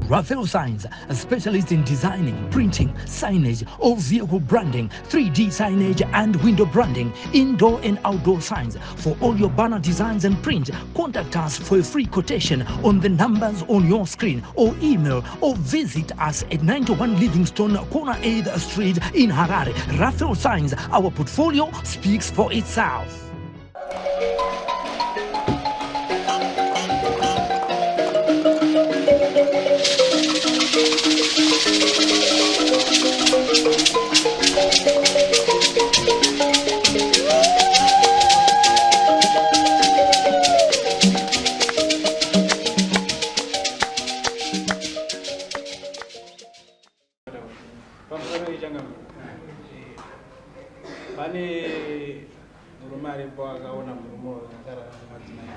Raphael Signs, a specialist in designing, printing, signage, all vehicle branding, 3D signage and window branding, indoor and outdoor signs. For all your banner designs and print, contact us for a free quotation on the numbers on your screen or email or visit us at 91 Livingstone, corner 8th Street in Harare. Raphael Signs, our portfolio speaks for itself. Pamusoro yechangamire, pane murume aripo akaona murume uyu akarara nemadzimai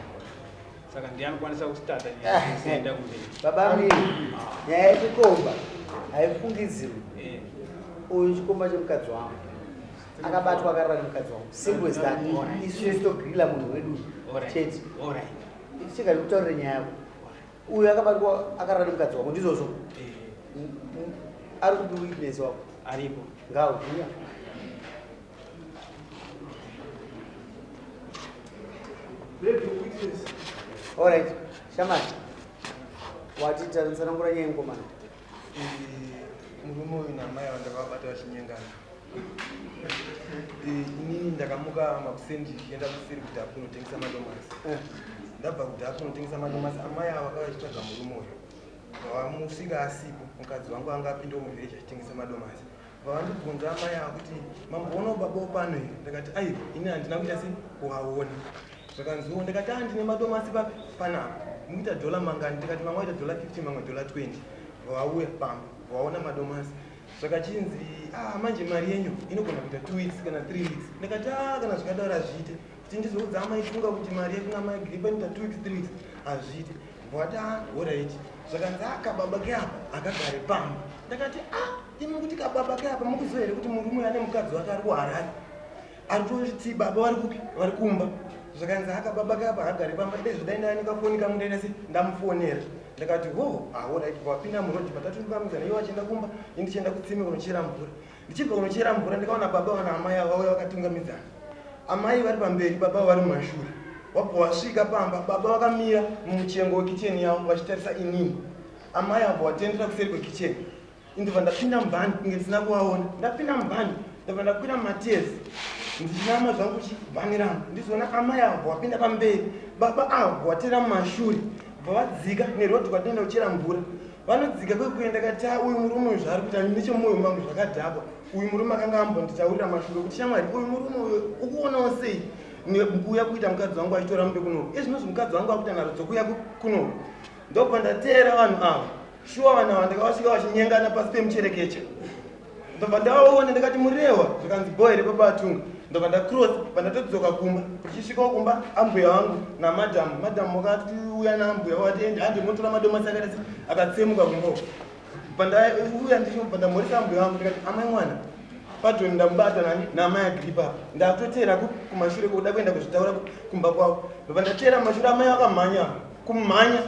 saka ndiye anokwanisa kustata nyaya isienda kumberi. Baba miri, nyaya yechikomba haifungidzirwi. Uyu chikomba chemukadzi wangu akabatwa akarara nemukadzi wangu, simple as that. Isu tese togrila munhu wedu chete. Chega ndikutaurire nyaya yako. Uyu akabatwa akarara nemukadzi wako, ndizvozvo? Ari kupi witness wako? Aripo. Ngauya. Alright, shamari. Wati tsanangura nyaya yemukomana. Murume uyu namai ava ndakavabata vachinyengana. Inini ndakamuka makuseni ndichienda kuseri kudhapu kunotengesa madomasi. Ndabva kudhapu kunotengesa madomasi, amai ava vakauya vachitsvaga murume uyu. Vamusvika asipo, mukadzi wangu anga apinda muvhireji achitengesa madomasi. Vavandibvunza amai ava kuti mamboonawo baba pano here? Ndakati aiwa, ini handina kuita se kuvaona. Zvakanziwo ndakati ah, ndine madomasi papi panapa, mukuita dhola mangani? Ndikati mamwe aita dhola 50, mamwe dhola 20. Vauya pamba vaona madomasi, zvakachinzi ah, manje mari yenyu inogona kuita 2 weeks kana 3 weeks. Ndakati ah, kana zvakadaro hazviite kuti ndizoudza amai Tunga kuti mari yekuna mai Gripa inoita 2 weeks 3 weeks, hazviite. Vati ah, alright. Zvakanzi ah, kababa keapa akagare pamba. Ndakati ah, imi kuti kababa keapa, mukuziva here kuti murume uyu ane mukadzi wake ari kuHarare, ari kutoti baba vari kupi? Vari kumba. Zvakanzi aka baba keapa akagare pamba, dai zvodai ndanika foni kangu ndaita se ndamufonera. Ndakati ho, ah, alright. Vapinda murodhi patatungamizana, ivo vachienda kumba, ini ndichienda kutsime kunochera mvura. Ndichibva kunochera mvura ndikaona baba vana amai ava vauya vakatungamidzana, amai vari pamberi, baba vari mumashure. Wabva wasvika pamba, baba vakamira mumuchengo wekicheni yavo vachitarisa inini. Amai avo vatendera kuseri kwekicheni. Ndobva ndapinda mubhani kunge ndisina kuvaona. Ndapinda mubhani, ndobva ndakwira mumatezi ndichinama zvangu chibhani rangu, ndizoona amai avo vapinda pamberi, baba avo vatera mumashure, bva vadzika nerodhi kwatinoenda kuchera mvura. Vanodzika kwekuenda kati ah, uyu murume uyu zvaari kuita nechemumwoyo mangu zvakadhakwa. Uyu murume akanga ambonditaurira mashuro kuti shamwari, uyu murume uyu ukuonawo sei kuuya kuita mukadzi wangu achitora mumbe kunoku ezvinozvi, mukadzi wangu akuita nharo dzokuuya kunoku. Ndobva ndateera vanhu ava. Shuwa vanhu ava ndakavasvika vachinyengana pasi pemucherekecha. Ndobva ndavaona, ndakati Murewa, zvikanzi bho here baba Atunga. Ndobva ndacross, pandatodzoka kumba, ndichisvikawo kumba ambuya vangu namadhamu, madhamu vakatiuya naambuya vakati ende hande motora madomasi akaita se akatsemuka kumba uko. Pandauya ndichibva ndamhoresa ambuya vangu, ndikati amai mwana padhoni ndamubata nani naamai Agripa apa, ndatoteera kumashure kuda kuenda kuzvitaura kumba kwavo. Ndobva ndateera mumashure, amai vakamhanya kumhanya,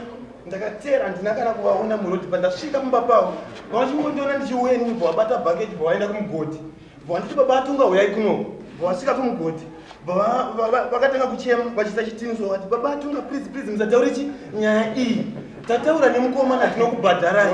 ndakateera handina kana kuvaona murodhi. Pandasvika mumba pavo vachingondiona ndichiuya inini, bva vabata bhaketi, bva vaenda kumugodhi, bva vanditi baba Atunga huyai kunoko. Bva vasvika kumugodhi, bva vakatanga kuchema vachiisa chitiniso, vati baba Atunga please please musataure chi nyaya iyi, tataura nemukomana tinokubhadharai,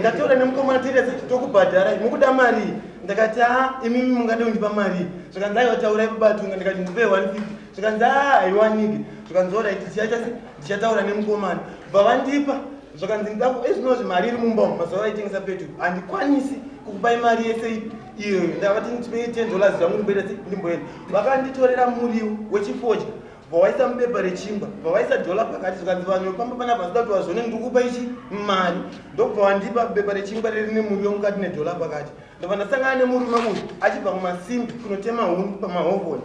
ndataura nemukomana tiita tokubhadharai, mukuda mari? Ndakati a imimi mungade kundipa mari? Zvikanzi aiwa taurai baba Atunga. Ndikati ndipe 150. Zvikanzi a haiwaniki. Zvikanzi alright, tichaita se ndichataura nemukomana. Bva vandipa. Zvakanzi ezvinozvi mari iri mumba umu, mazuva vaitengesa petrol, handikwanisi kukupai mari yese iyoyo. Ndakati ndipei $10 zvangu ndimboita se ndimboenda. Vakanditorera muriwo wechifodya, bva waisa mubepa rechingwa, bva waisa dhola pakati. Zvikanzi vanhu vepamba panapa vasida kuti vazvione ndikupa ichi mari. Ndokubva wandipa bepa rechingwa riri nemuriwo mukati nedhola pakati. Ndobva ndasangana nemurume uyu achibva kumasimbi kunotema huni pamahovhoni.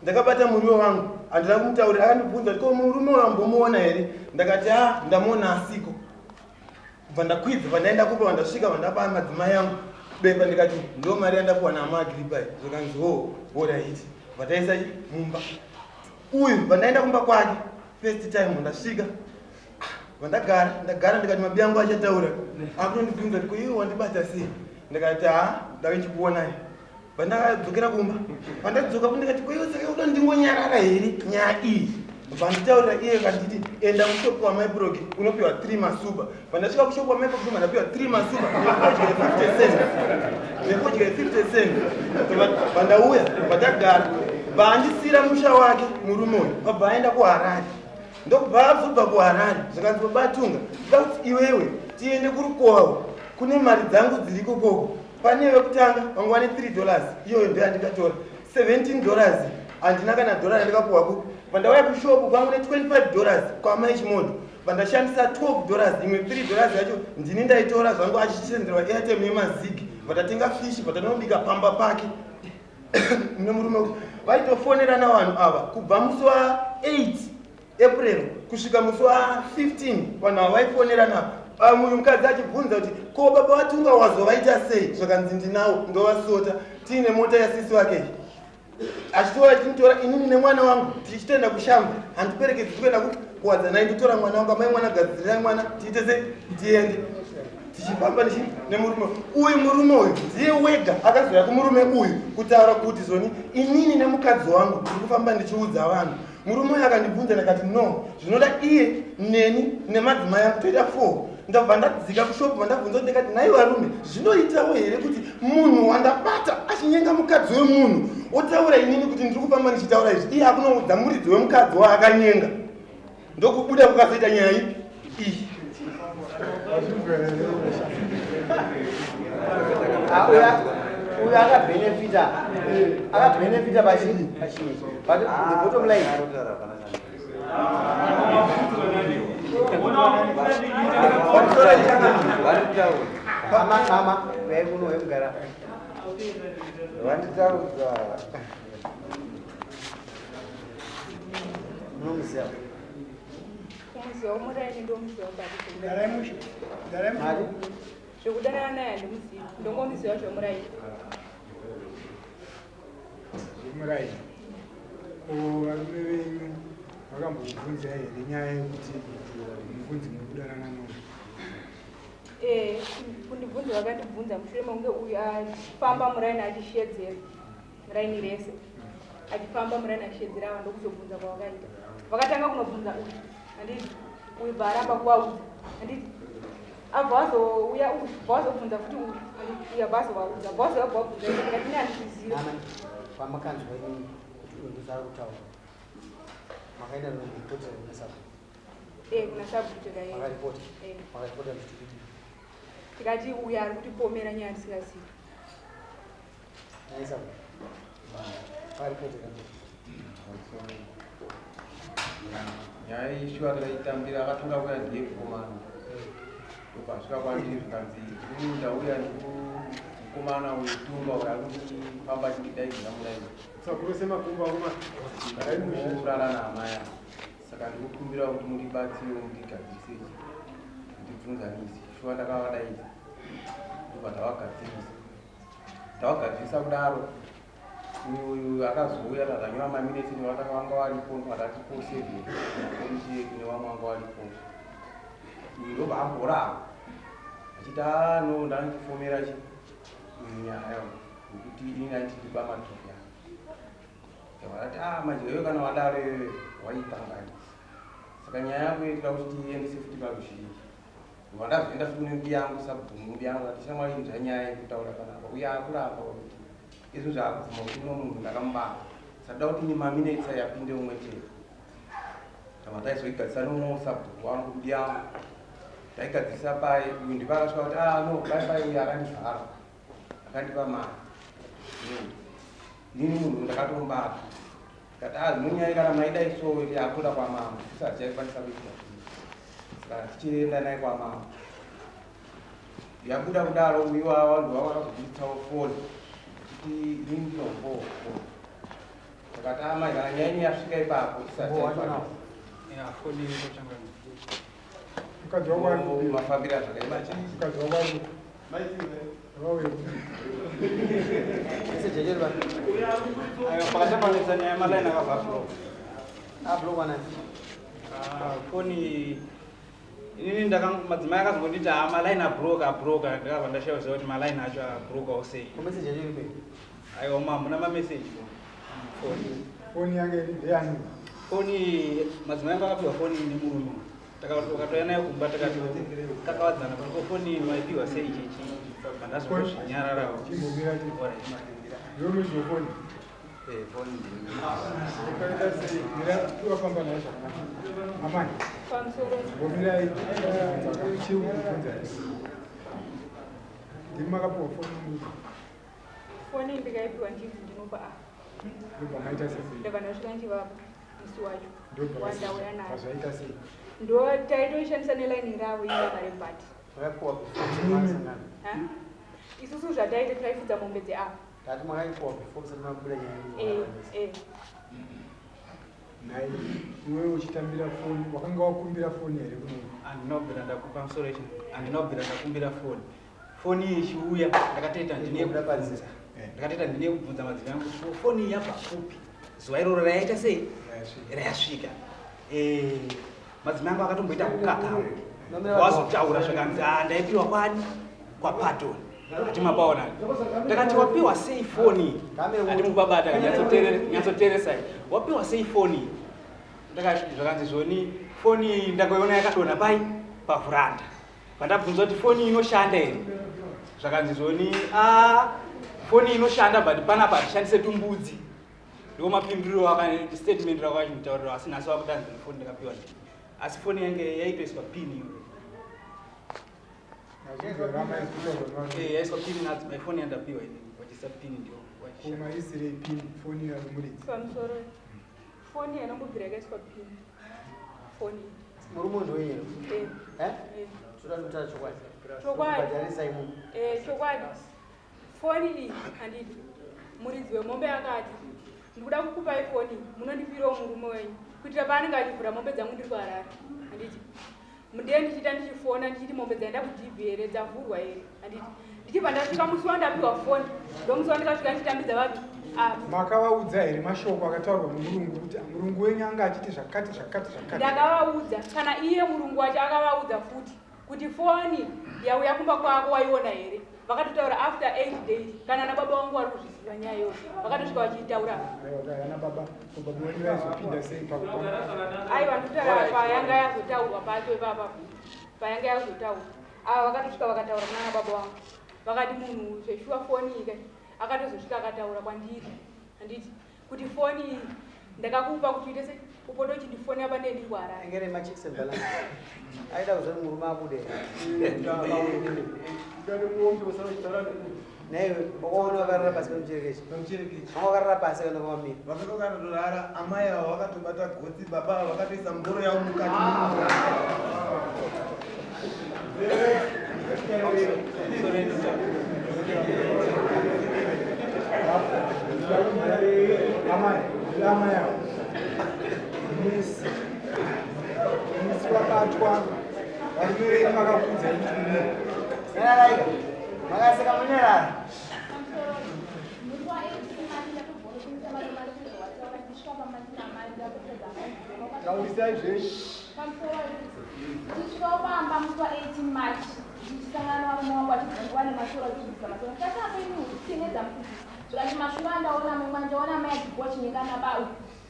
Ndakabata muriwo wangu, handina kumutaurira. Akandibvunza kuti ko murume uyu ambomuona here? Ndakati a ndamuona asiko. Bva ndakwidza, bva ndaenda kumba, vandasvika vandapa madzimai angu bepa, ndikati ndo mari yandapuwa naamaagripa. Zvakanzi ho, alright. Bva taisa mumba uyu, bva ndaenda kumba kwake first time. Ndasvika, Vandagara ndagara ndikati mabi angu achataura. Akunondibvunza kuti ko iwe wandibata sei? Ndikati ha ndave ndichikuonai. Vandakadzokera kumba. Vandadzoka ndikati ko iwe saka uda ndingonyarara here nyaya iyi? Vanditaurira iye kanditi enda kushopu kwamai Progi unopiwa 3 masupa. Vandasvika kushopu kwamai Progi ndapiwa 3 masupa nekudya 50 cents. Nekudya 50 cents. Vandauya vandagara. Vandisira musha wake murume uyu vabva aenda kuHarare. Ndokubva azobva kuHarare zvikanzi baba Tunga ndoda kuti iwewe tiende kuRukowa kune mari dzangu dziriko koko. Pane wekutanga vanga vane 3 dollars iyoyo ndo yandikatora 17 dollars handina kana dhora randikapuwa kupi. Pandauya kushopu kwangu ne 25 dollars kwamai Chimodo vandashandisa 12 dollars imwe 3 dollars yacho ndini ndaitora zvangu achichenderwa airtime yemazigi vatatenga fish vatanobika pamba pake nemurume uyu. Vaitofonerana vanhu ava kubva musi wa 8 April kusvika musi wa 15 vanhu ava vaifonerana. Uyu mukadzi achibvunza kuti ko baba vaTunga wazovaita sei, zvakanzi ndinawo ndovasota tiine mota yasisi wake iyi. Achitora achinitora inini nemwana wangu tichitoenda kushamba, handiperekedzi tikuenda kuwadzanai, ndotora mwana wangu, amai mwana gadzirirai mwana tiite sei tiende. Tichifamba nemurume uyu. Murume uyu ndiye wega akazouya kumurume uyu kutaura kuti zoni inini nemukadzi wangu ndiri kufamba ndichiudza vanhu. Murume uyu akandibvunza ndakati no, zvinoda iye neni nemadzimai angu toita 4. Ndabva ndadzika kushopu vandabvunza kuti ndikati nhai varume zvinoitawo here kuti munhu wandabata achinyenga mukadzi wemunhu otaura inini kuti ndiri kufamba ndichitaura izvi, iye akunoudza muridzi wemukadzi waakanyenga. Ndokubuda kukazoita nyaya ipi iyi. Uyu akabhenefita, akabhenefita pachii pachii, but the bottom line mama mama uyai kuno wemugara vanditaudza munomuziva Kumuziva muraini ndomuziva bati mari zvekudanana naye handimuzivi, ndongomuziva zvemuraini. Zvemuraini. Ko varume venyu vakambokubvunzai here nyaya yekuti mukunzi muri kudanana noyo? Kundibvunza vakandibvunza mushure mekunge uyu achifamba muraini achishedzera muraini rese, achifamba muraini achishedzera ava, ndokuzobvunza kwavakaita. Vakatanga kunobvunza uyu, handiti uyu bva aramba kuvaudza, handiti abva wazouya uyu bva wazobvunza futi uyu, handiti uyu abva azovaudza, bva wazouya bva wabvunza iye, ndikati ini handizvizivi. Mama, pamakanzwa inini kuti uyu ndozvaari kutaura, makaenda noripotera kuna sabhuku? Kuna sabhuku takaenda. Makaripota? Makaripota muchiti kudii? Tikati uyu ari kutipomera nyaya tisingazivi. Nhai sabhuku, makaripotera? Nyaya iyi shuwa takaitambira, akatanga kuuya ndiye mukomana. Ndopasvika kwandiri zvikanzi ndauya ndikumukomana uyu Tunga uyu ari kundifamba achindidaidzira muraini. Sakurose makumbo akoma. Kurara naamai ava. Saka ndikukumbira kuti mundibatsire mundigadzirise ndibvunzanise. Shuwa ndakavadaidza. Ndobva tavagadzirisa. Tavagadzirisa kudaro uyu akazouya tatanyora maminetsi nevatanga vanga varipo ndobva tati 7 komiti yedu nevamwe vanga varipo. Uyu ndobva amboramba achiti no ndandichifomera chi uyu nyaya yekuti ini ndanditipa matupi aya. Vakati manje iwewe kana wadaro iwewe waitanganisa. Saka nyaya yangu iyi tinoda kuti tiendese futi paruzhinji. Ndobva ndazoenda futi kune mbuya yangu sabhuku, mbuya yangu akati shamwari inzwa nyaya yekutaura panapa uye akuramba kuti izvo zvaakubvuma kuti uno munhu ndakamubata. Saka toda kuti maminetsi aya apinde umwe chete. Tobva taizoigadzisa neumwe sabhuku wangu mbuya yangu. Taigadzirisa pai uyu ndipo akasvika kuti no pai pai uyu akandivhara akandipa mari. Ndini munhu ndakatomubata. Ndikati zvino nyaya kana maidai so yakuda kwamambo tisati chaikwanisa kuita. Saka tichienda naye kwamambo. Yabuda kudaro uyu vanhu vava vakazobuditsawo foni kuti inini ndinombowo foni. Takati amai kana nyaya yenyu yasvika ipapo tisati chaikwanisa. Foni inochangana. Mukadzi wako ari kupi? Mafambiro azvakaita. Mukadzi wako ari kupi? Vauye. Aiwa, pakatapanisa nyaya yemalaini akabva ablock. Ablockwa nani? Foni Inini madzimai akazongonditi ha malaini abroka abroka, ndakabva ndashaya kuziva kuti malaini acho abrokawo sei. Komeseji yacho iri pei? Aiwa, ma hamuna mameseji foni. Foni yange ndeyani? Foni madzimai angu akapiwa foni nemurume, wakatouya nayo kumba, takati kakawadzana paniko foni maipiwa sei chichi, bandazongozvinyararawo. Chimbomira. Ndiwe muridzi wefoni? Foni ndini. Ukaita sei? Mira, wafamba naye zvakanaka. Amai. Pamusoro. Mbomirai, chiri kukubvunza. Ndimi makapiwa foni muridzi? Foni ndikaipiwa ndinzi ndinopa a. Ndobva maita sei? Ndabva ndasvika ndichivapa musi wacho. Ndobva wandauya nayo. zvaita sei? Ndo taitoishandisa nelaini ravo ingakare, but Makapiwa before masangana? Ha? Isusu zvataita, taifudza mombe dzeapa. Tati makaipiwa before musati mabuda nyaya? Eh, eh. Nhai, iwewe uchitambira foni, wakanga wakumbira foni here kuno? Handina kubvira ndakupa musoro ichi, handina kubvira ndakumbira foni. Foni iyi ichiuya, ndakatoita ndine Kubuda panze. Ndakatoita ndine kubvunza madzimai angu kuti, "Ko, foni iyi yabva kupi?" Zuva iroro rayaita sei, rayasvika. Madzimai angu akatomboita kukakama, wazotaura zvakanzi, "Ah, ndaipiwa kwani kwaPaton." Ati mapaona, ndakati, "Wapiwa sei foni?" Ati mubabata, nyatsoteeresai, "Wapiwa sei foni?" Ndakati zvakanzi zvoni foni ndakaiona yakadonha pai pavhuranda. Pandabvunza kuti foni inoshanda here, zvakanzi zvoni a foni inoshanda, but panapa hatishandise tumbudzi. Ndo mapinduriro aka statement rakachimutaurira, asi nhasi wakutanzi foni ndakapiwa ndini, asi foni yange yaitoiswa pin iyo. Yaiswa pin nadzimai, foni yandapiwa ini vachisa pin, ndio vachishandisa. Kumaisirei pin foni yamuridzi? Pamusoro, foni yanongobvira yakaiswa pin foni. Murume ndowenyu? Eh. Eh? Eh. Toda kutaura chokwadi. Chokwadi. Kubhadharisa imomo. Eh, chokwadi, foni iyi handidi. Muridzi wemombe akati, "Ndikuda kukupai foni iyi, munondipirawo murume wenyu kuitira paanenge achivhura mombe dzangu ndiri kuHarare." Handiti ndiye ndichiita ndichifona ndichiti mombe dzaenda kudhibhi here, dzavhurwa here? Handiti ndichibva ndasvika musi wandapiwa foni, ndomusi wandikasvika ndichitambidza vapi apa. Makavaudza here mashoko akataurwa nemurungu kuti murungu wenyu anga achiti zvakati zvakati zvakati? Ndakavaudza, kana iye murungu wacho akavaudza futi kuti foni yauya kumba kwako waiona here. Vakatotaura after 8 days, kana nababa vangu vari kuzviziva nyaya iyoyo, vakatosvika vachiitaura. Aiwa, ana baba, ko baba wenyu vaizopinda sei pakupa? Aiwa, ndikutaura payanga yazotaurwa pacho ipapa, payanga yazotaurwa ava vakatosvika vakataura kunana baba vangu, vakati munhu zveshuwa foni iyi kai akatozosvika akataura kwandiri, handiti kuti foni iyi ndakakupa kuti uite sei, upote uchindifonera pandee ndiri kuHarare. Engere machecks and balance aida kuzoti murume abude. Naiwe wakaona wakarara pasi pemucherekechi? Pamucherekechi. Wanga wakarara pasi kana kwamira? Vakatokatorara, amai ava vakatobata gotsi, baba ava vakatoisa mboro yavo mukati. Amai, amai avo, musi wabatwa varume venyu vakakuudzai kuti kudii? Nyararaika, makaseka munyarara. Musi wa 18 March ndakabva madomasi wataura, ndichisvika pamba ndina amai, ndakupedza amai. Taurisai zvenyu. Pamusoro, ndichisvikawo pamba musi wa 18 March, ndichisangana navarume vangu vachibvunzwa nemashura, vachibvunza mashura. Ndikati, "Apa ini kutenedza mukudzi." Zvikati, "Mashura andaona mamwe, andaona mai achibhuwa chinyenga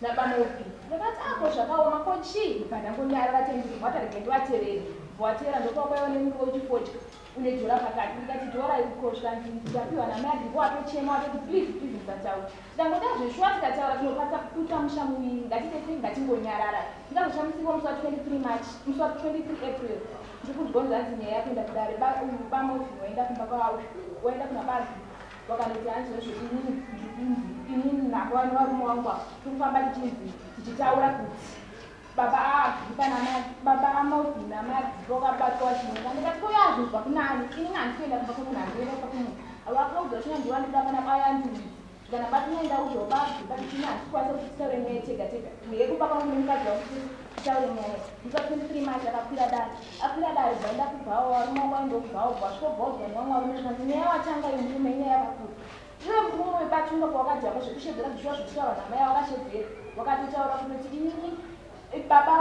nabamopi." Ndakati, "Ako zvakaoma, ko chii?" Bva ndangonyarara, tendiri watarege ndivaterere. Bvawateera ndopakwaiva nemuriwo uchifotya une dhora pakati. Ndikati, "Dhora iko?" Zvikanzi, "Ndapiwa namai adhipo." Watochema, watoti, "Please, please, musataura." Tikangoda zveshuwa tikataura tinopatsa kuta musha muviri, ngatite sei, ngatingonyarara. Ndikazoshamisirwa musi wa23 March, musi wa23 April, ndiri kunzwa zvanzi nyaya yakuenda kudare. Bamovhi waenda kumba kwavo, waenda kuna bazi, wakanoti hanzi zvezvo inini ndiri kunzi inini navo vana varume vangu ava tiri kufamba tichinzi tichitaura kuti baba aGripa baba aMovhi namadzipa wakabatwa chinyenga. Ndikati, "Ko yazvobva kunani? Inini handikuenda kumba kwemunhu, handikuenda kumba kwemunhu." Vakaudza chinyandiwa ndikuda pana bayandiudzi kana patinoenda uzvo baGripa tichini hatikwanisa kuti titaure nyaya tega tega neyekuba kwangu nemukadzi wangu kuti titaure nyaya. Musi wa23 March akakwira dare, akwira dare bvaenda kubvawo varume wangu aenda kubvawo, bvasvikobvawo nevamwe varume. Zvikanzi, "Nyaya watanga yemurume inyaya yakakura. Iwe murume webatunga pawakadhakwa zvekushedzera zvishuwa zvekutaura namai wakashedzera, wakatotaura kunoti inini Baba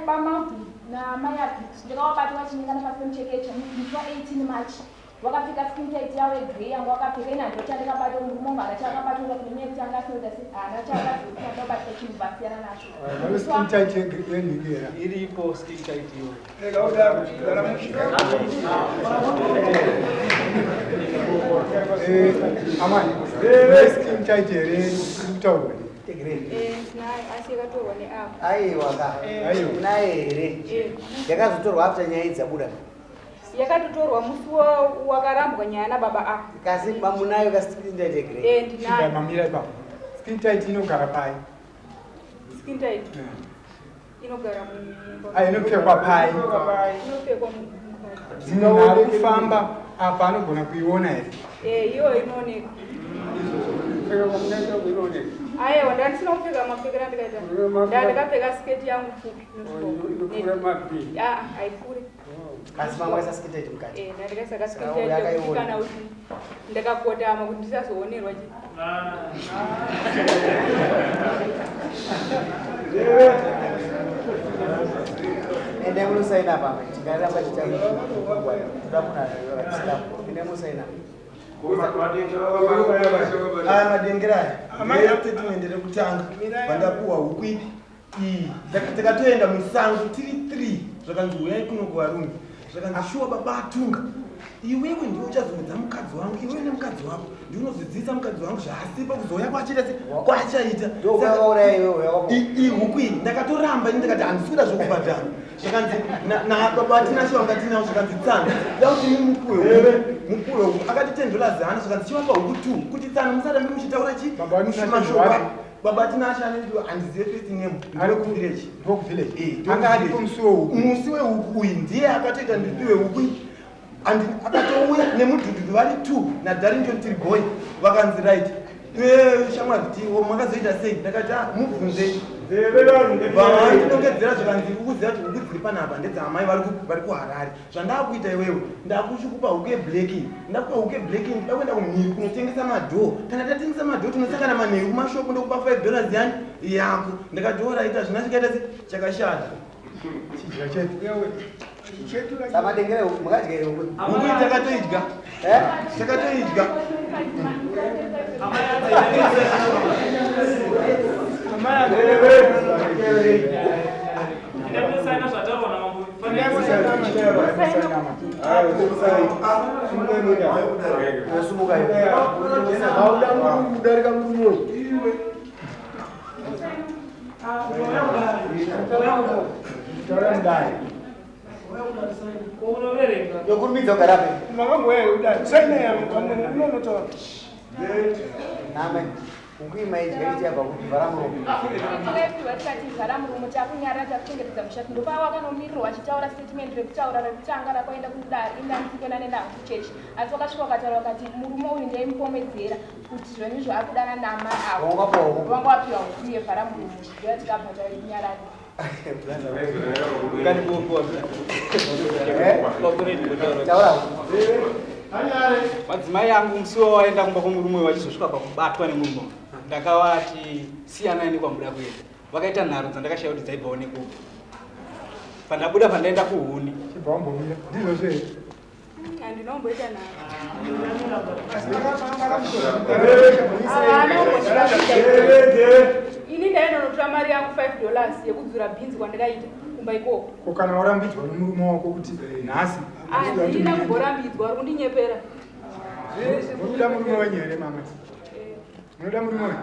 vaMalvin namai Abit ndakavabata vachinyengana pasi pemuchekeche musi wa 18 March. Vakapfeka skin tight yavo yegrey yanga vakapfeka ini handina chandakabata murume wangu haana chaakabata uya kune nyaya yekuti anga asina kuita sei haana chaakazoita ndakubatika chinhu vasiyana nacho. Vane skin tight yenhiki here? Iripo skin tight iyoyo. Eh, amai, mune skin tight here iri kutaurwa? Eh, tinayo asi yakatorwa neapo. Aiwa ka. Aiwa. Unayo here? Eh. Yakazotorwa after nyaya idzi dzabuda. Yakatotorwa musi wakarambwa nyaya nababa a. Kasi munayo ka skin tight yegrey? Eh, ndinayo. Mamira ipapo. Skin tight inogara pai? Skin tight inogara mumba. Ah, inopfekwa pai? Inopfekwa mumba. Munhu ari kufamba apa anogona kuiona here? Eh, iyo inooneka. Aiwa, ndandisina kupfeka mapfekero andikaita. Ndandakapfeka siketi yangu pfupi. Ah, haipfure. Kasi mamwe akaisa skin tight mukati. Eh, ndandakaisa ka skin Saka tight uyu yekuti akaiona. kana kuti ndakakotama kuti ndisazoonerwa chi. Endai munosaina apa amai. Tingaramba tichitaura. Toda munhu akatsika. Endai munosaina. Aya madengera aya statement rekutanga vandapuwa huku ipi iyi. Takatoenda musango tiri 3 zvakanzi huyai kuno kuvarume zvakanzi shuwa baba atunga iwewe ndiwe uchazoudza mukadzi wangu iwewe nemukadzi wako ndiwe unozodzidzisa mukadzi wangu zvaasipo kuzouya kwachiita se kwachaita Ndokwakauraya iwewe wakapo. Ihuku iyi ndakatoramba ini ndikati handisi kuda zvokubhadhara zvakanzi nababa tinashe wanga tinawo zvakanzi tsano da kuti imi mupuwe huku mupuwe huku akati 10 dollars hana zvakanzi chivapa huku 2 kuti tsano musarambe muchitaura chi Baba vaTinashe mashoko ndivari? baba tinashe anenge handizive first name ndewekuvillage. Ndokuvillage. Eh, Anga aripo musi wehuku. Musi wehuku uyu ndiye akatoita ndipiwe huku iyi. Akatouya nemudhudhudhu vari 2 naDarrington Tiriboy vakanzi right. Iwe shamwari tiwo makazoita sei? Ndakati ah mubvunzei. Vandinongedzera zvikanzi ukuziva kuti huku dziri panapa ndedzaamai vari kuHarare. Zvandakuita iwewe ndakuchikupa huku yeblack iyi. Ndakupa huku yeblack iyi ndikuda kuenda kumhiri kunotengesa madhoo. Kana tatengesa madhoo tinosangana manheru kumashopu ndokupa 5 dollars yani yako. Ndakati alright hazvina chikaita se chakashata. Chidya chedu. Samadengera huku makadya here huku? Huku iyi takatoidya. Eh? Takatoidya. Unosimuka iwe. Hauda murungu kudarika murume uyu. Taura mudai. Yokurumidza kugara pe. Name. Huku iyi maidya ichi yabva kuvhara muromo. Takaipiwa tikati vhara muromo takunyarara takuchengetedza musha ndopa wakanomirirwa achitaura statement rekutaura rekutanga rakaenda kudare indamusikuenda nenda kuchechi asi wakasvika wakataura wakati murume uyu ndaimupomedzera kuti zvenyu zvaakudana namai avo Wanga wapiwa huku. wanga wapiwa huku yevhara muromo ndoya tikabva tainyarara. Eh? Taura. Madzimai angu musi wawaenda kumba kwomurume vachizosvika pakubatwa nemurume uyu, ndakavati siyanai nekwamuda kuenda. Vakaita nharo dzandakashaya kuti dzaibvawo nekupi. Pandabuda pandaenda kuhuni. Chibva wambomira. Ndizvo zve. Handinomboita nharo. Havana kumbondirakuita. Ini ndaindonotora mari yangu 5 dollars yekudzura bhinzi kwandakaita kumba ikoko. Ko kana warambidzwa nemurume wako kuti nhasi Handina kumborambidzwa, uri kundinyepera. Munoda murume wenyu here mama? Munoda murume wenyu?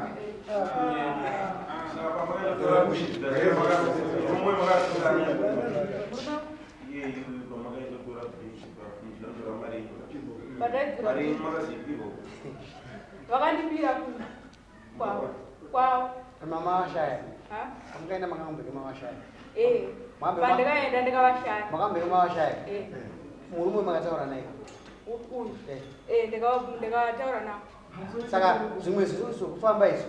Pandaidzura bhinzi. Vakandipira kwavo. Kwavo. Mama vashaya. Ha? Amukaenda makambeke mavashaya. Eh. Mambe- Pandakaenda ndikavashaya. Makambeke mavashaya. Eh. Murume makataura naye. Uyu. Eh. Eh, ndakataura navo. Saka zvimwe zvinhu zvokufamba izvi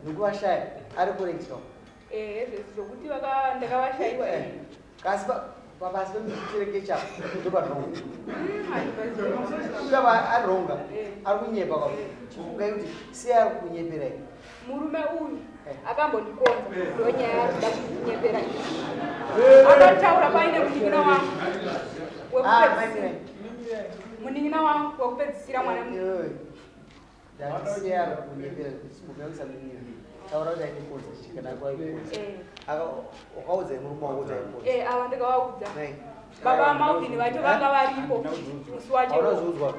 nekuvashaya ari correct ka? Eh, zvese zvokuti ndakavashayiwa. Eh. Kasi Pasi pemuchirekecha ndoparonga. Uya aronga ari kunyepa kwa. Chifungai kuti sei ari kunyeperai. Murume uyu akambondikonza ndonyaya yaari kuda kundinyepera iyi. Akataura paine munin'ina wangu wekupedzisira. Munin'ina wangu wekupedzisira mwana Iwewe. Ndati sei ari kunyepera simukaisa munin'ina. Taura kuti aikukonza kana kwaikukonza. Wakaudza murume wako kuti aikonza. Eh, ava ndikavaudza. Baba Malvin vacho vanga varipo musi wacho. Hauna kuzviudzwa.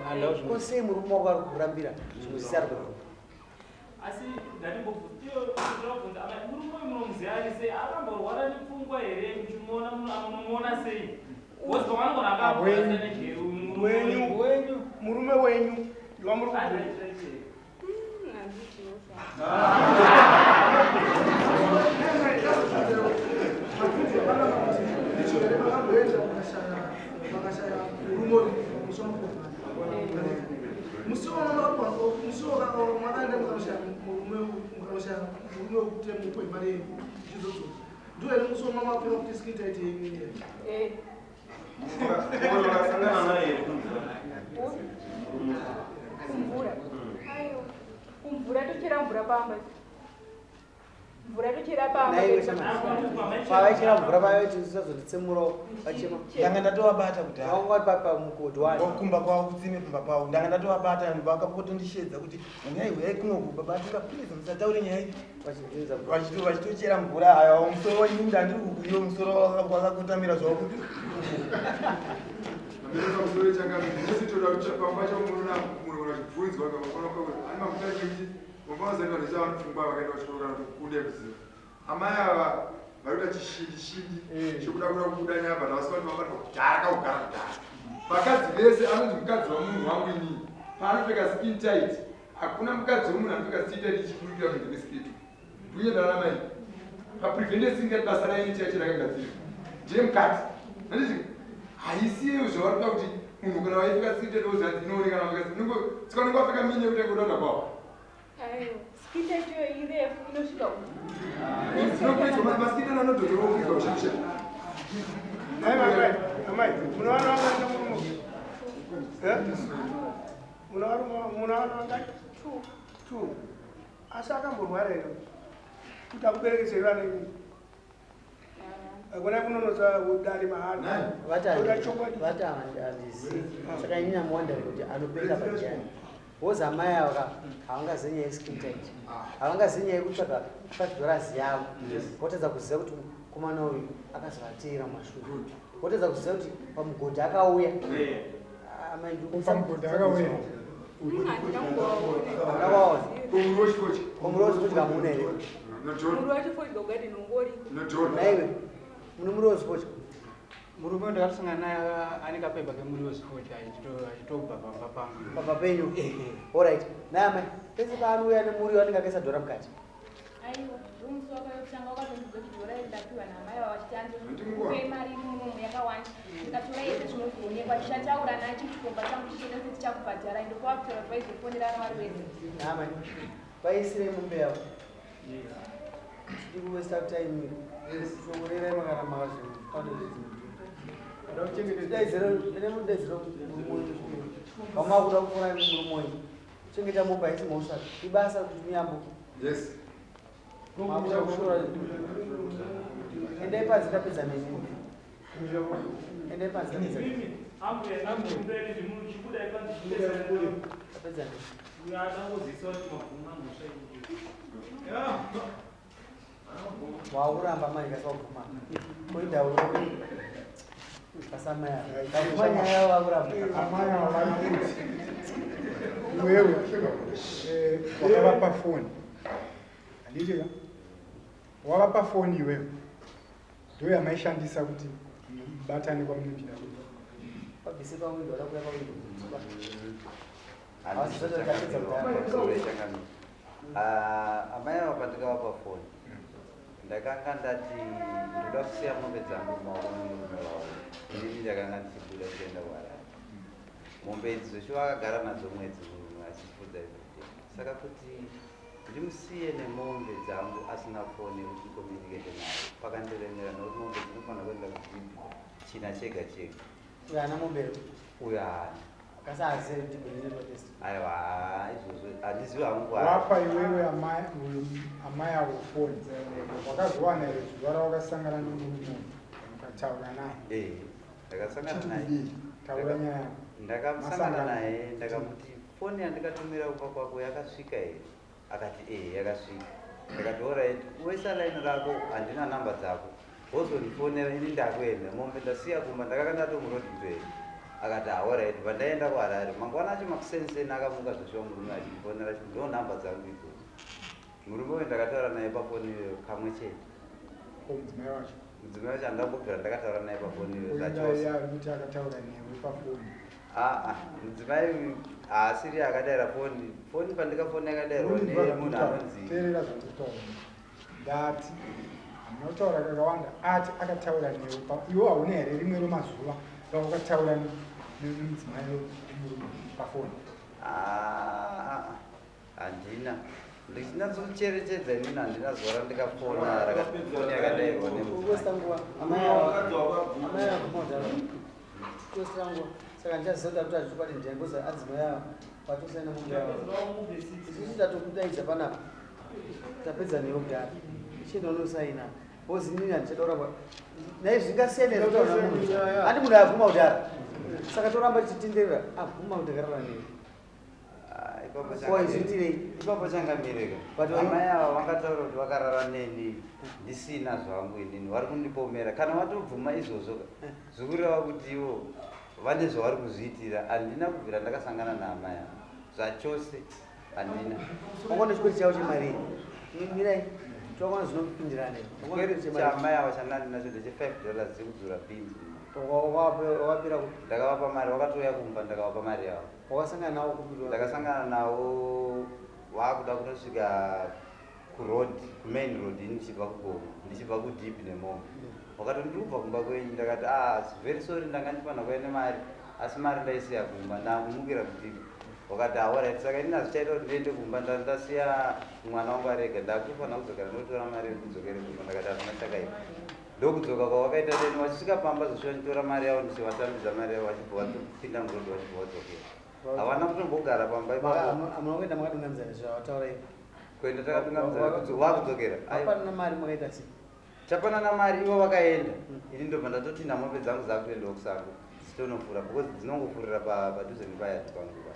Ko sei murume wako ari kurambira zvimwe zvisi ari kuramba? Asi ndatimbobvunza amai, murume uyu munomuziva ari sei? Akamborwara nepfungwa here? Muchimuona munomuona sei? Wozi pavanogona akarwara nejeri uyu murume Wenyu, wenyu. Murume wenyu wamuri kubvunza. Eh. Wakasangana naye here kumvura? Kumvura. Aiwa. Kumvura tochera mvura pamba. Mvura tochera pamba. Naiwe shamwari. Pavaichera mvura pavaitizozonditsemurawo vachema. Ndanga ndatovabata kudhara. Wanga uri papi pamugodhi wani? Kumba kwavo kutsime kumba kwavo. Ndanga ndatovabata vakapotondishedza kuti uyai uyai kunoku baba atinga please musataure nyaya iyi. Vachibvunza mvura. Vachitochera mvura aya musoro wenyinda ndiri kukuyo musoro wakakotamira zvavo kuti pamusoro wechangamire nhasi toda pamba chamunoona munhu achibvunzwa ane mafuta echikuti mufana zati vanhu vanofunga vakaenda kuchikoro kana kukunda kuziva amai ava vari kuita chishindi shindi chekuda kuda kubuda nyaya but havasi vanhu vabatwa kudhara kakugara kudhara vakadzi vese anonzi mukadzi wamunhu wangu inini paanopfeka skin tight hakuna mukadzi wemunhu anopfeka skin tight ichiburikira kunze kwesiketi ndunyeberana mai paprevente skin tight basa raini chaicho rakagadzirwa ndiye mukadzi handiti haisiyo zvavari kuda kuti munhu kana waipfeka skin tight wozanzi inoonekana wapfeka unenge wapfeka mini yekuti kuda kwavo Aiwa. Skin tight iyo irefu inosvika uku. dzinokuidzwa maskin tight anodhodhorwa kuidzwa kushakusha Amai, amai, muna vana vangani murume? Eh? Muna vana vangani? Two. Two. Asi akamborwara here? Kuti akuberekesei vana imi? Hakuna kunonotsa dare mahara. Toda chokwadi. Vati handizivi. Saka inini am wondering kuti anopenga pachani. Woza amai ava havangazivi nyaya yeskin tight. Havangazivi nyaya yekutsvaga $5 yavo. Votadza kuziva kuti mukomana uyu akazovateera mumashure. Votadza kuziva kuti pamugodhi akauya. Amai Pamugodhi akauya. Handina kumbovaona. Ndakawaona. Komuri wechifodya hamuna here? Muri wachifodya kugadheni ungoriko. Naiwe, mune muri wechifodya? Murume ndakasangana naye ane kapepa kemuriwo wezvifodya achitobva pamba pangu. Pamba penyu? Alright. Nai amai, pese paanouya nemuriwo anenge akaisa dhora mukati. Aiwa, ndomusi wakayotanga wakatondidza kuti dhora iri ndapiwa namai vava vachiti andipe mari iri munomu yakawanda. Ndikatora yese zvinozoonekwa tichataura naye chichikomba changu chichienda setichakubhadhara ende kwakutaura kuti vaizofonerana vari vese. Nai amai, vaisirei mombe yavo. Tiri kuwaste time. Sokurerai makana makazvo. Daidzira murume vamakuda kupfuura murume wenyu. Chengeta mombe haisi mhosva. Ibasa kuti muyambuke. Yes. Makuda kushora. Endai panze ndapedza nemi. Endai panze ndapedza nemi. Ndapedza nemi. Wakuramba manje kasi wabvuma. Koindawo. Kasamaya. Ndabvuma nyaya wakuramba. Amai ava vari kuti iwewe wakavapa foni handiti ka wavapa foni iwewe ndo yamaishandisa kuti mubatane kwamunopinda kuita. Pabvise pawindo, wada kuuya pawindo. Amai ava pandikavapa foni ndakanga ndati ndoda kusiya mombe dzangu mumaoko memurume wavo. Inini ndakanga ndichibuda kuenda kuHarare. Mombe idzi zveshe vakagara nadzo mwedzi murume achifudza everyday. Saka kuti ndimusiye nemombe dzangu asina foni yekuti ndicommunicate naye pakandiremera, nokuti mombe dzinofanira kuenda kudhibhi. China chega chega. Uyo haana mombe here? Uyo haana. Kasi haazive kuti bhenene protest. Aiwa izvozvo handizivi hangu. Wapa iwewe amai uyu amai avo foni. Wakazowana here zuva rawakasangana nemurume uyu mukataura naye? Eh, ndakasangana Chiti naye. kudii? Taura nyaya yako. Ndakasangana Masangana. naye ndakamuti foni yandikatumira kumba kwako yakasvika here? Akati eh yakasvika. Ndakati alright, uisa line rako handina number dzako. Wozondifonera ini ndakuenda mombe ndasiya kumba ndakanga ndatomuroad kutoenda. Akati ah alright, bva ndaenda kuHarare. Mangwana acho makuseni-seni akamuka zveshuwa murume achindifonera achiti ndo number dzangu idzodzo. Murume uyu ndakataura naye pafoni iyoyo kamwe chete. Ko mudzimai wacho? Mudzimai wacho handina kumbobvira ndakataura naye pafoni iyoyo Uyu zvachose. dai ari kuti akataura newe pafoni. Aa mudzimai uyu haasiri akadaira foni. Foni pandikafoni yakadairwa nemunhu anonzi Teerera zvandikutaura. Ndati hamuna kutaura kakawanda ati akataura newe pa iwe hauna here rimwe remazuva rawakataura nemudzimai wemurume pafoni? Ah, handina. Ndichinatsocherechedza inini handina zuva randikafona rakafoni yakadairwa nemudzimai. Kukosta nguva. Amai ava. Amai ava kumodhara. Kukosta nguva. Saka ndichaziva kuti akuti chokwadi ndiani because adzimai ava vatosaina mombe yavo. Isusu tatokudaidza panapa. Tapedza newe kudhara. Chienda unosaina. Because inini handichada kuramba. Nhai zvingasiyana here kutaura nemunhu? Handi munhu abvuma kudhara. Saka toramba tichitenderera abvuma kuti akarara newe. Ah, ipapo Ko izviitirei? Ipapo changamireka. But Amai ava vakataura kuti vakarara neni ndisina zvangu inini vari kundipomera. Kana vatobvuma izvozvo ka zvikureva kuti ivo vane zvavari kuzviitira. Handina kubvira ndakasangana naamai ava zvachose handina. Wakaona chikwereti chavo chemari mirai tokaona zvinopindirana Chikwereti chaamai ava chandanga ndinacho ndeche 5 dollars dzekudzura bhinzi. Wakapira kupi? Ndakavapa mari vakatouya kumba ndakavapa mari yavo. Wakasangana navo kupi? Ndakasangana navo vakuda kunosvika kuroad kumain road ini ndichibva kugomo ndichibva kudhibhi nemombe. Vakati ndiri kubva kumba kwenyu ndakati ah very sorry ndanga ndifanira kuuya nemari asi mari ndaisiya kumba ndakumukira kudhibhi. Vakati ah alright saka inini hazvichaita kuti ndiende kumba ndasiya mwana wangu arega ndakutofanira kudzokera ndotora mari ndidzokere kumba ndakati hazvina chakaipa. Ndokudzoka kwavakaita then vachisvika pamba zveshuwa ndichitora mari yavo ndichivatambidza mari yavo vachibva vatopinda muroad vachibva vadzokera. Havana kutombogara pamba ipapo. Hamuna kuenda makadungamidzana zvavataura ivo. Kuenda takadungamidzana vakudzokera. Vapanana mari makaita sei? Tapanana mari ivo vakaenda. Ini ndobva ndatotinha mombe dzangu dzakuendawo kusango dzitonofura because dzinongofurira padhuze nepayadhi pangu pa.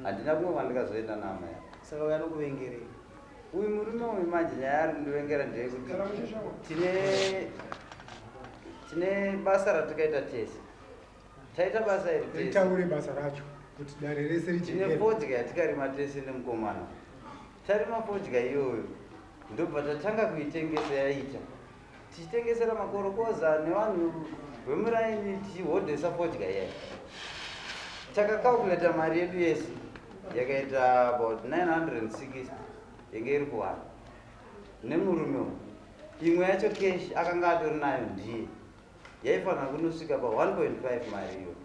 Handina kumwe kwandikazoenda naamai ava. Saka uyo anokuvengerei? Uyu murume uyu manje nyaya yaari kundivengera ndeyekuti tine tine basa ratikaita tese. Taita basa iri tese. Ritaure basa racho kuti dare rese Tine rijekere. fodya yatikarima tese nemukomana. Tarima fodya iyoyo ndobva tatanga kuitengesa yaita. Tichitengesera makorokoza nevanhu vemuraini tichihodhesa fodya iyaya. Takakalkuleta mari yedu yese yakaita about 960 yenge iri kuwana nemurume uyu. Imwe yacho cash akanga atori nayo ndiye yaifanira kunosvika pa 1.5 mari iyoyo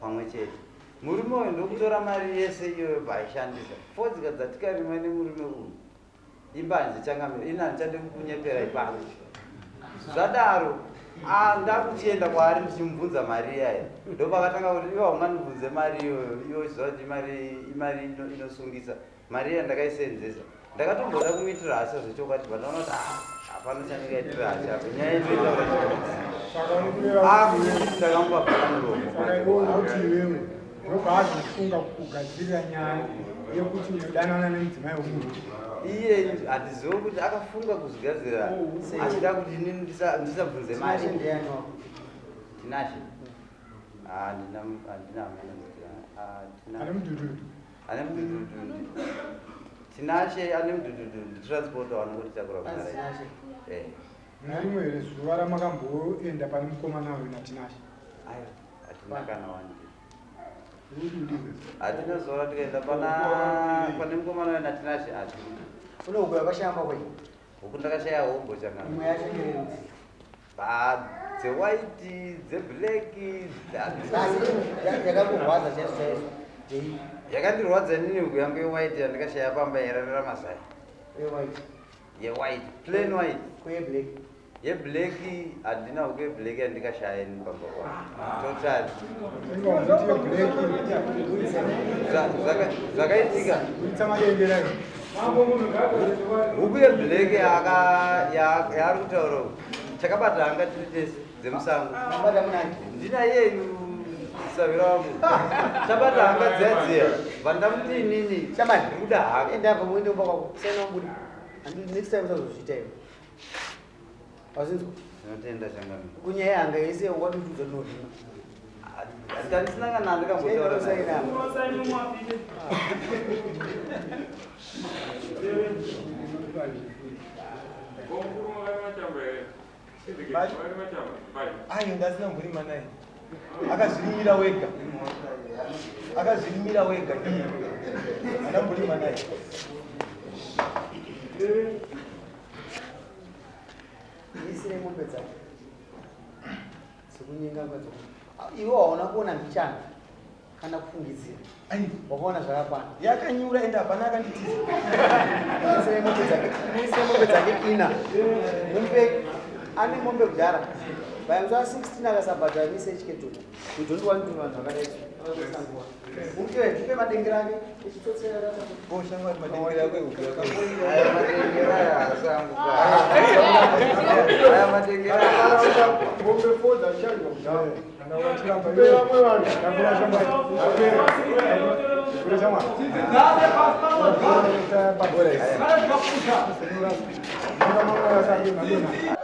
pamwe chete. Murume uyu ndokutora mari yese iyoyo bvaishandisa. Fodya dzatikarima nemurume uyu imbanje changamire ini handichade kukunyepera ipapo. Zvadaro ndakuchienda kwaari ndichimubvunza mari iyaya ndopakatanga kuti iwe haungandibvunze mari iyoyo iwe uchiziva kuti imari inosungisa mari iya ndakaisenzesa. Ndakatomboda kumuitira hasha zvechokwadi but ndaona kuti hapana chandingaitira hasha apa nyaya inoitaura chokwadi. Saka unokureva kuti Akuti ndakamupa pamuromo. Saka iwe unoti iwewe ndobva azofunga kugadzirira nyaya yekuti unodanana nemudzimai wemunhu. Iye handizivi kuti akafunga kuzvigadzira achida kuti inini ndisabvunze mari. Tinashe ndiani wako? Tinashe? Ah, handina handina hamene kuti, ah, Tinashe. Ane mudhudhudhu. Ane mudhudhudhu. Tinashe ane mudhudhudhu transport wanongotitakura Anzi kumara. Tinashe. Eh. Mune rimwe here zuva ramakamboenda pane mukomana uyu naTinashe? Aiwa, hatina kana wani. Hatina zuva ratikaenda pane mukomana uyu naTinashe hatina. Une huku yakashaya kwei? Huku ndakashaya hombo changana. Imwe yacho ngererudzi. Ba dzewhite, dzeblack, Asi yakakurwadza chaizvo chaizvo. Ndeipi? Yakandirwadza inini huku yangu yewhite yandikashaya pamba yairarira mazai. Yewhite. Yewhite, plain white. Ko yeblack? Yeblack handina huku yeblack yandikashaya ini pamba pangu. Totally. Zvakaitika. Huku yeblack yaari kutaura uku. Chakabata hanga tiri tese dzemusango. Ndina iyeyu savira wangu. Chabata hanga dziya dziya. Vandamuti inini. Ndikuda hanga. Enda apa muende kumba kwako. Siyana ubude. Next time usazozviita iwe. Wazinzwa? Tinotenda changamire. Kunyaya yanga yese wakatudza tinovhima. Handisina kana ndikambotaura naye. Ayo ndasina mvurima naye. Akazvirimira wega. Akazvirimira wega iye. Ana mvurima naye. Isire mombe dzake sekunyenga mukadzi wako. Iwe hauna kuona mbichana kana kufungidzira. Wakaona zvakakwana. Yakanyura ende hapana akanditiza. Isire mombe dzake, isire mombe dzake ina. Mumbe ane mombe kudhara. By musi wa 16 akasabhadhara mise chiketuka. We don't want vanhu vakadai. Vanosanguwa. Mupe, mupe madengera ake. Echitotsera rata. Bo shamwari madengera ako ehuku yako. Aya madengera aya asangu. Aya madengera. Mombe four dzacharwa kudhara. Kana wachiramba iwe. Vamwe vanhu. Takura shamwari. Takura shamwari. Takura shamwari.